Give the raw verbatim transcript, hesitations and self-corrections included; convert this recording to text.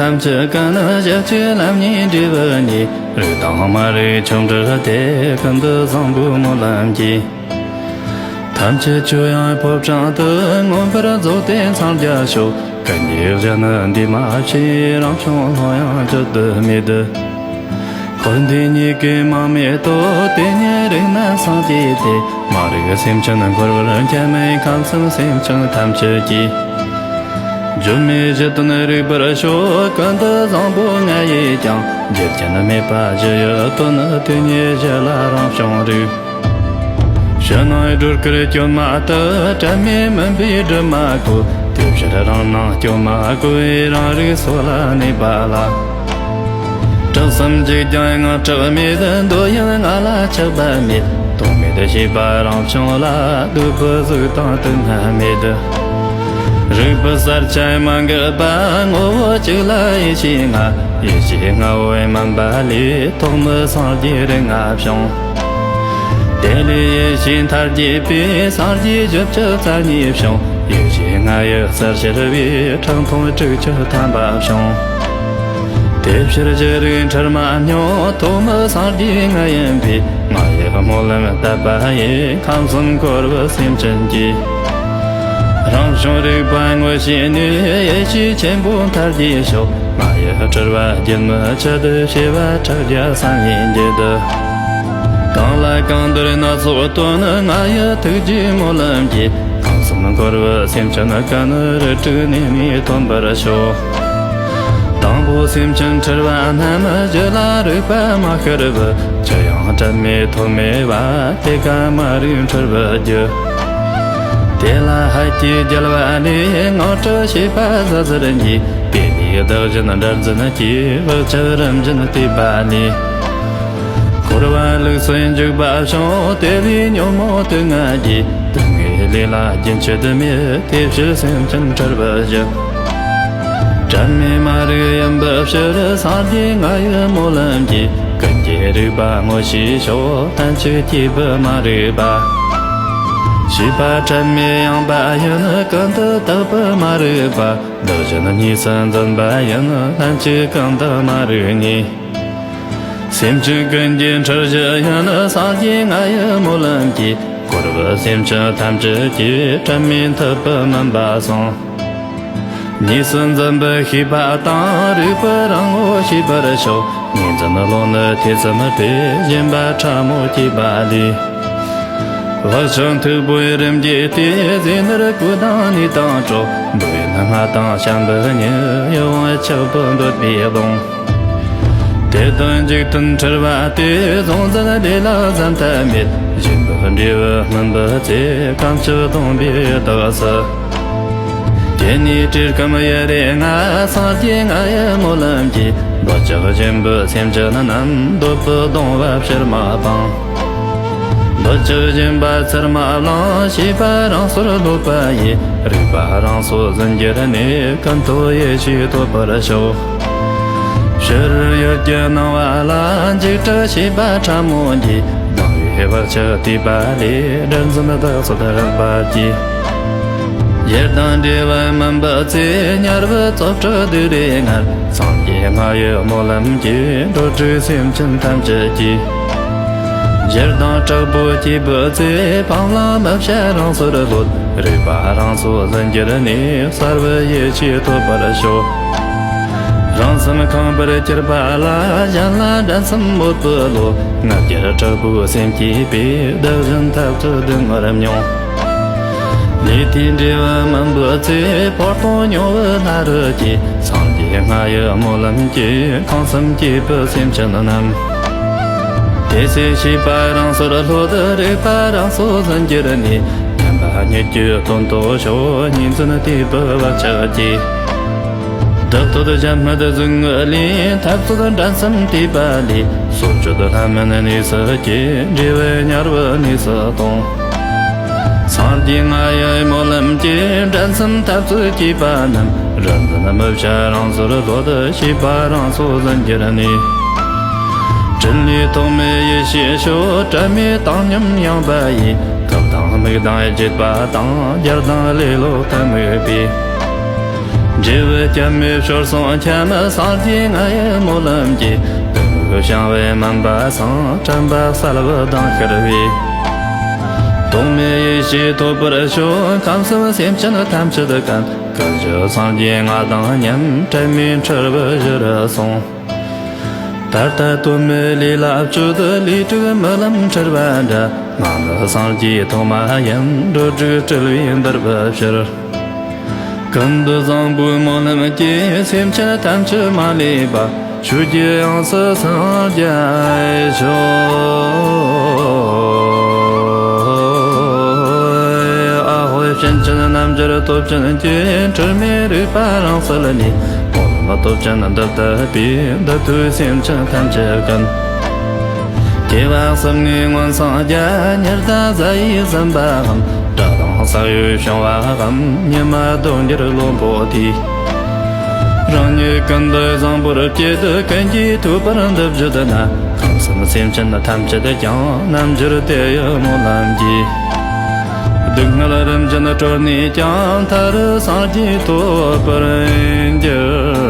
ཐམས་ཅད་ཀུན་ནི་ཞི་བྱེད་ལམ་གཉིས་འབྲས་བུ་གཉིས། རིག་དང་མ་རིག་ཆོ་འཕྲུལ་ཏེ། ཀུན་ཏུ་བཟང་པོའི་སྨོན་ལམ་གྱིས། ཐམས་ཅད་ཆོས་དབྱིངས་ཕོ་བྲང་དུ། མངོན་པར་རྫོགས་ཏེ་འཚང་རྒྱ་ཤོག། ཀུན་གྱི་གཞི་ནི་འདུས་མ་བྱས། རང་བྱུང་ལྷོད་ཡངས་བཅུད་དུ་མེད། འཁོར་འདས་གཉིས་ཀའི་མིང་མེད་དོ། དེ་ཉིད་རིག་ན་སངས་རྒྱས་ཏེ། མ་རིག་སེམས་ཅན་འཁོར་བར་འཁྱམས། ཁམས་གསུམ་སེམས་ཅན་ཐམས་ཅད་ཀྱི། སྒྱུ་མའི་གཞི་དོན་རིག་པར་ཤོག། ཀུན་ཏུ་བཟང་པོ་ང་ཡིས་ཀྱང་། བརྗོད་ཀྱིས་མེད་པ་གཞི་ཡི་དོན། དེ་ཉིད་གཞི་ལ་རང་བྱུང་རིག། ཕྱི་ནང་སྒྲོ་སྐུར་སྐྱོན་མ་དག། དྲན་མེད་མུན་པའི་སྒྲིབ་མ་གོས། དེ་ཕྱིར་རང་སྣང་སྐྱོན་མ་གོས། རང་རིག་སོ་ལ་གནས་པ་ལ། དྲུག་གསུམ་གཅིག་ཀྱང་དངངས་སྐྲག་མེད། འདོད་ཡོན་ལྔ་ལ་ཆགས་པ་མེད། དོན་མེད་ཤེས་པ་རང་བྱུང་ལ། སྡུག་པའི་གཟུགས་དང་དུག་ལྔ་མེད། རིག་པའི་གསལ་ཆ་མི་འགག་པ། ངོ་བོ་གཅིག་ལ་ཡེ་ཤེས་ལྔ། ཡེ་ཤེས་ལྔ་པོའི་མུན་པ་ལས། ཐོག་མའི་སངས་རྒྱས་རིགས་ལྔ་བྱུང་། དེ་ལས་ཡེ་ཤེས་མཐར་གྱིས་པའི། སངས་རྒྱས་བཞི་བཅུ་རྩ་གཉིས་བྱུང་། ཡེ་ཤེས་ལྔ་ཡི་རྩལ་ཤར་བས། ཁྲག་འཐུང་དྲུག་ཅུ་ཐམ་པ་བྱུང་། དེ་ཕྱིར་གཞི་རིག་འཁྲུལ་མ་སྨྱོ། ཐོག་མའི་སངས་རྒྱས་ང་ཡིན་པས། ང་ཡི་སྨོན་ལམ་དད་པ་ཡིས། ཁམས་གསུམ་འཁོར་བའི་སེམས་ཅན་གྱི། རང་བྱུང་རིག་པ་ངོ་ཤེས་ནས། ཡེ་ཤེས་ཆེན་པོ་མཐར་གྱིས་ཤོག། ང་ཡི་སྤྲུལ་པ་རྒྱུན་མི་ཆད། བྱེ་བ་ཕྲག་བརྒྱ་བསམ་ཡས་འགྱེད། གང་ལ་གང་འདུལ་སྣ་ཚོགས་སྟོན། ང་ཡི་ཐུགས་རྗེའི་སྨོན་ལམ་གྱིས། ཁམས་གསུམ་འཁོར་བའི་སེམས་ཅན་ཀུན། རིགས་དྲུག་ནད་ནས་ཐོན་པར་ཤོག། དང་པོ་སེམས་ཅན་འཁྲུལ་པ་རྣམས། གཞི་ལ་རིག་པ་མ་ཤར་བར། ཅི་ཡང་དྲན་མེད་ཐོམ་མེ་བ། དེ་ཀ་མ་རིག་འཁྲུལ་པའི་རྒྱུ། དེ་ལ་ཧད་ཀྱིས་བརྒྱལ་བ་ནི། དངངས་སྐྲག་ཤེས་པ་ཟུར་ཟུར་གྱིས། དེ་ནས་བདག་གཞན་འདྲར་འཛིན་གྱིས། བག་ཆགས་རིམ་བཞིན་བརྟས་པ་ནས། འཁོར་བ་ལུགས་སུ་འཇུག་པ་བྱུང་། དེ་ལས་ཉོན་མོངས་དུག་ལྔ་གྱིས། སྡུག་བསྔལ་ལས་ལ་རྒྱུན་ཆད་མེད། དེ་ཕྱིར་སེམས་ཅན་འཁྲུལ་པའི་གཞི། དྲན་མེད་མ་རིག་ཡིན་པའི་ཕྱིར། སངས་རྒྱས་ང་ཡི་སྨོན་ལམ་གྱིས། ཀུན་གྱི་རིག་པ་ངོ་ཤེས་ཤོག། ལྷན་ཅིག་སྐྱེས་པའི་མ་རིག་པ། ཤེས་པ་དྲན་མེད་ཡངས་པ་ཡིན། ཀུན་ཏུ་བརྟགས་པའི་མ་རིག་པ། བདག་གཞན་གཉིས་སུ་འཛིན་པ་ཡིན། ལྷན་ཅིག་ཀུན་བརྟགས་མ་རིག་གཉིས། སེམས་ཅན་ཀུན་གྱི་འཁྲུལ་གཞི་ཡིན། སངས་རྒྱས་ང་ཡི་སྨོན་ལམ་གྱིས། འཁོར་བའི་སེམས་ཅན་ཐམས་ཅད་ཀྱི། དྲན་མེད་འཐིབས་པའི་མུན་པ་སངས། གཉིས་སུ་འཛིན་པའི་ཤེས་པ་དང་། རིག་པའི་རང་ངོ་ཤེས་པར་ཤོག། ངོས་འཛིན་བློ་ནི་ཐེ་ཚོམ་སྟེ། ཞེན་པ་ཕྲ་མོ་སྐྱེས་པ་ལས། བག་ཆགས་མཐུག་པོས་རིམ་གྱིས་བརྟས། ཟས་ནོར་གོས་དང་གནས་དང་གྲོགས། འབུལ་ཡོན་ལྔ་དང་བྱམས་པའི་ཉེས། ཡིད་དབང་ཆགས་པའི་འདོད་པའི་ལོང་། དེ་དག་འཇིག་རྟེན་འཁྲུལ་པ་སྟེ། གཟུང་འཛིན་ལས་ལ་བསམ་ཐབས་མེད། གཞན་པའི་འབྲས་བུ་སྨིན་པའི་ཚེ། གང་ཕྱིར་སྡོང་པོའི་ཡི་དྭགས་སུ། དེ་ནས་བཀྲེས་སྐོམ་ཡི་རེ་ལྔ། སངས་རྒྱས་ང་ཡི་སྨོན་ལམ་གྱིས། འདོད་ཆགས་ཞེན་པའི་སེམས་ཅན་རྣམས། འདོད་པའི་གདུང་བ་ཕྱིར་མ་སྤང་། འདོད་ཆགས་ཞེན་པ་ཚུར་མ་བླང་། ཤེས་པ་རང་སོར་ལྷོད་པ་ཡིས། རིག་པ་རང་སོ་ཟིན་གྱུར་ནས། ཀུན་རྟོག་ཡེ་ཤེས་ཐོབ་པར་ཤོག། ཕྱི་རོལ་ཡུལ་གྱི་སྣང་བ་ལ། འཇིགས་སྐྲག་ཤེས་པ་ཕྲ་མོ་གྱིས། སྡང་བའི་བག་ཆགས་བརྟས་པ་ལས། དགྲར་འཛིན་བདག་སོགས་རགས་པ་གྱིས། ཡུལ་དང་འབྲེལ་བ་མིན་པའི་ཚེ། དམྱལ་བའི་བཙོ་བཀྲུ་སྡུག་རེ་ངར། སངས་རྒྱས་ང་ཡི་སྨོན་ལམ་གྱིས། འགྲོ་དྲུག་སེམས་ཅན་ཐམས་ཅད་ཀྱི། ཞེ་སྡང་དྲག་པོ་སྐྱེས་པའི་ཚེ། སྤང་བླང་མི་བྱ་རང་སོར་ལྷོད། རིག་པ་རང་སོ་ཟིན་གྱུར་ནས། གསལ་བའི་ཡེ་ཤེས་ཐོབ་པར་ཤོག། རང་སེམས་ཁེངས་པར་གྱུར་པ་ལ། གཞན་ལ་འགྲན་སེམས་མོས་པའི་བློ། ང་རྒྱལ་དྲག་པོའི་སེམས་སྐྱེས་པས། བདག་གཞན་འཐབ་རྩོད་སྡུག་བསྔལ་མྱོང་། ལས་དེའི་འབྲས་བུ་སྨིན་པའི་ཚེ། འཕོ་ལྟུང་མྱོང་བའི་ལྷ་རིས་ཀྱིས། སངས་རྒྱས་ང་ཡི་སྨོན་ལམ་གྱིས། ཁམས་གསུམ་སྐྱེས་པའི་སེམས་ཅན་རྣམས། དེ་ཚེ་ཤེས་པ་རང་སོར་ལྷོད། རིག་པ་རང་སོ་ཟིན་གྱུར་ནས། ཉམས་པ་ཉིད་ཀྱི་དོན་རྟོགས་ཤོག། གཉིས་འཛིན་བརྟས་པའི་བག་ཆགས་ཀྱིས། བདག་བསྟོད་བྱ་སྨད་ཟུག་རྔུ་ལས། འཐབ་རྩོད་འགྲན་སེམས་བརྟས་པ་ལས། སྲོག་གཅོད་ལྷ་མིན་གནས་སུ་སྐྱེ། འབྲས་བུ་དམྱལ་བའི་གནས་སུ་ལྟུང་། སངས་རྒྱས་ང་ཡི་སྨོན་ལམ་གྱིས། འགྲན་སེམས་འཐབ་རྩོད་སྐྱེས་པ་རྣམས། རིག་འཛིན་མི་བྱ་རང་སོར་ལྷོད། ཤེས་པ་རང་སོ་ཟིན་གྱུར་ནས། ཕྲིན་ལས་ཐོགས་མེད་ཡེ་ཤེས་ཤོག། དྲན་མེད་བཏང་སྙོམས་ཡངས་པ་ཡིས། ཐབས་དང་དམིགས་དང་བརྗེད་པ་དང་། རྒྱལ་དང་ལེ་ལོ་གཏི་མུག་པས། འབྲས་བུ་སྐྱབས་མེད་ཞོར་སོང་ཁྱབ་མེད་སངས་རྒྱས་ང་ཡི་སྨོན་ལམ་གྱིས། གདུང་བའི་ཞིང་བའི་མུན་པ་སངས། དྲན་པ་གསལ་བའི་གདངས་ཤར་བས། རྟོག་མེད་ཡེ་ཤེས་ཐོབ་པར་ཤོག་ཁམས་གསུམ་སེམས་ཅན་ཐམས་ཅད་ཀུན། ཀུན་གཞི་སངས་རྒྱས་ང་དང་མཉམ། དྲན་མེད་འཁྲུལ་པའི་གཞིར་སོང་། ད་ལྟ་དོན་མེད་ལས་ལ་སྤྱོད། ལས་དྲུག་རྨི་ལམ་འཁྲུལ་བ་འདྲ། ང་ནི་སངས་རྒྱས་ཐོག་མ་ཡིན། འགྲོ་དྲུག་སྤྲུལ་པའི་འདུལ་བའི་ཕྱིར། ཀུན་ཏུ་བཟང་པོའི་སྨོན་ལམ་གྱིས། སེམས་ཅན་ཐམས་ཅད་མ་ལུས་པ། ཆོས་ཀྱི་དབྱིངས་སུ་སངས་རྒྱས་ཤོག། ཨ་ཧོ། སྤྱན་ཅན་རྣལ་འབྱོར་སྟོབས་ཅན་གྱིས། འཁྲུལ་མེད་རིག་པ་རང་གསལ་ནས། སྟོབས་ཅན་འདི་ལྟ་བུའི། འདི་ཐོས་སེམས་ཅན་ཐམས་ཅད་ཀུན། སྐྱེ་བ་གསུམ་ནས་མངོན་སངས་རྒྱས། ཉི་ཟླ་གཟའ་ཡིས་ཟིན་པའམ། དགྲ་དང་ས་གཡོས་བྱུང་བའམ། ཉི་མ་ལྡོག་འགྱུར་ལོ་འཕོ་དུས། རང་ཉིད་ཀུན་ཏུ་བཟང་པོར་སྤྱད། ཀུན་གྱིས་ཐོས་པར་འདི་བརྗོད་ན། ཁམས་གསུམ་སེམས་ཅན་ཐམས་ཅད་ཀྱང་། རྣལ་འབྱོར་དེ་ཡི་སྨོན་ལམ་གྱིས། སྡུག་བསྔལ་རིམ་བཞིན་གྲོལ་ནས་ཀྱང་། མཐའ་རུ་སངས་རྒྱས་ཐོབ་པར་འགྱུར།